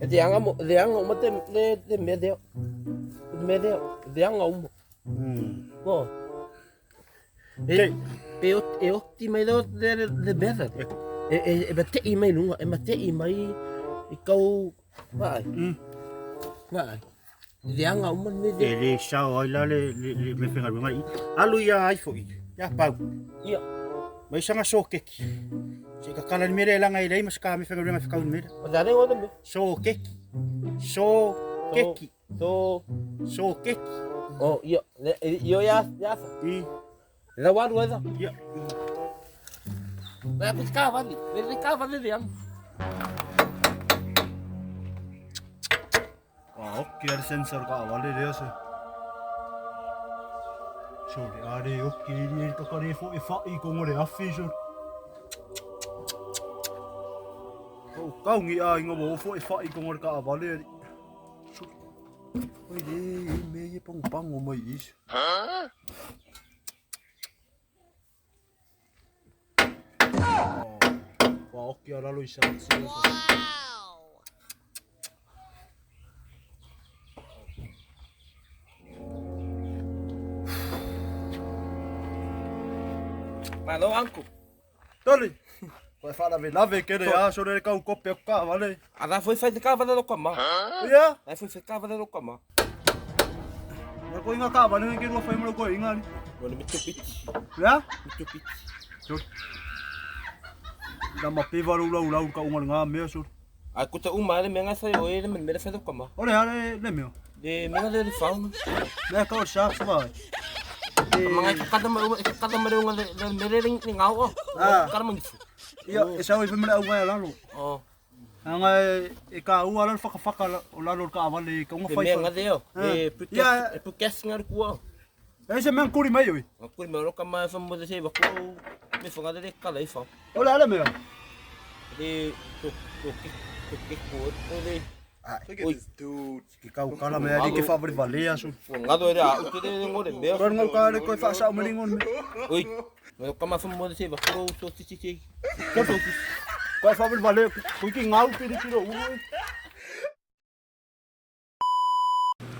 E te anga mo, le anga uma te le te mea lea. Te mea lea, le anga uma. Mo. E e o e oti mai leo le le le mea lea. E e e mate'i mai luga, e mate'i mai i kau vaai. Vaai. Le anga uma le mea lea. E le sao ai la le le le mea faigaluega i. Alu ia ai foi. Ia pau. Ia. Mai sanga sokeki. Se ka kala ni mea le langa i lei ma se ka mea faigaluega whakau ni mea. O te are o le mea. Sokeki. Sokeki. So. Sokeki. Oh, ia. Le ia ia ia. I. Le waru ai da. Ia. Le ku ka vali. Le le ka vali le ang. Wā oki ari sensor ka wale rea se. Sorry, are oki iri eri kakare fo e whai ko ngore awhi so. Kau kaungi a inga wo fo e whai ko ngore ka wale ari. Sorry. Oi le, e me e pango pango mai is. Huh? Wā oki a ralo i sa. Wow! Malo uncle. Toli! Koe whaalawe lave kere a sore re kau kope o ka wale. A la foi fai te ka wale roka ma. Ia? La foi fai ka wale roka ma. Na ko inga ka wale ke rua whai maro koe inga ni. Wale me tupiti. Ia? Me tupiti. Sore. Na ma pewa rau rau rau ka unga ngā mea sore. A ko te uma le menga fai o e le mele fai roka ma. Ore hare le mea. Le menga le le fauna. Mea ka o sharks vai. Mga kada ma kada ma le le mele le ngau o. Kada ma ngifu. Ia, e sau i whamana au ngai lalo. Oh. Anga e ka ua lalo whakawhaka o lalo ka awale ka unga E whai. mea ngade o. E pukes e pukes ngar kua. E se mea kuri mai oi. Kuri mai roka mai fa mo se va ko me fa ngade le kala i fa. Ole ale mea. Le to to ke to ke ko to le. Look at this dude. Ki kau kala mea ri ke whawari valea su. Ua ngado e rea, ute le ngore mea. Koe ngau ka re koe whaasao maringo ni. Oi, me roka mai fa mo se va ko to ti ti ti. Ko to ti. Koe whawari valea, kui ki ngau piri tiro uru.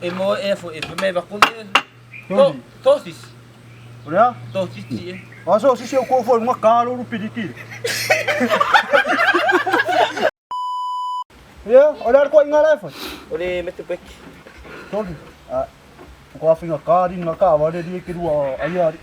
E mo e fo e me va ko le. To to ti. Ora? To ti ti e. Aso sisi o kofo nga kalo ru piri tiro. Ia, ora koe inga lai whai. Ore me te peki. Toli. Ah. Ko awhinga kāri ngā ka wale ri e ke rua ai ari.